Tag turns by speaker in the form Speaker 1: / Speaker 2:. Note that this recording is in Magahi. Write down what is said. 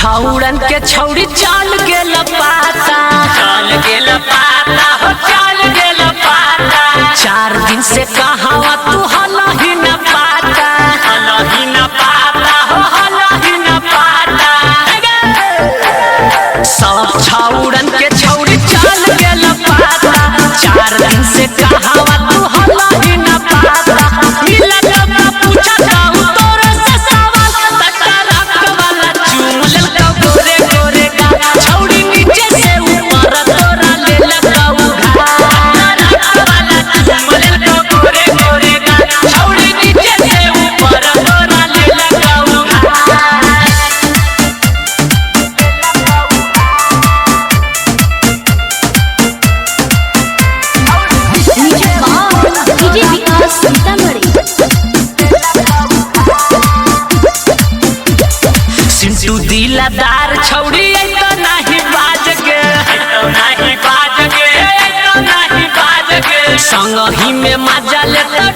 Speaker 1: छौड़न के छौड़ी चल गेल पाता,
Speaker 2: चल गेल पाता हो चल गेल पाता।
Speaker 1: 4 दिन से कहावा तू हलही न पाता,
Speaker 2: हलही न पाता हो हलही न पाता।
Speaker 1: सब छौड़न के छौड़ी चल गेल पाता, 4 दिन से कहावा तू हलही न पाता। मिला जब पूछा जाऊ तोरे से सवाल, तटरक वाला चूम लेलकौ गोरे गोरे गाल। छौड़ी नीचे से ऊपर तोरा लेलकौ घाल।
Speaker 2: टरक वाला चूम लेलकौ गोरे गोरे गाल, छौड़ी नीचे से ऊपर तोरा लेलकौ घाल।
Speaker 3: डीजे विकास सीतामढ़ी।
Speaker 1: सिंटू दिलादार छौड़ी ऐ तो नाही बाज के,
Speaker 2: तो नाही बाज गे, तो नाही बाज गे।
Speaker 1: संगही में मजा ले तो।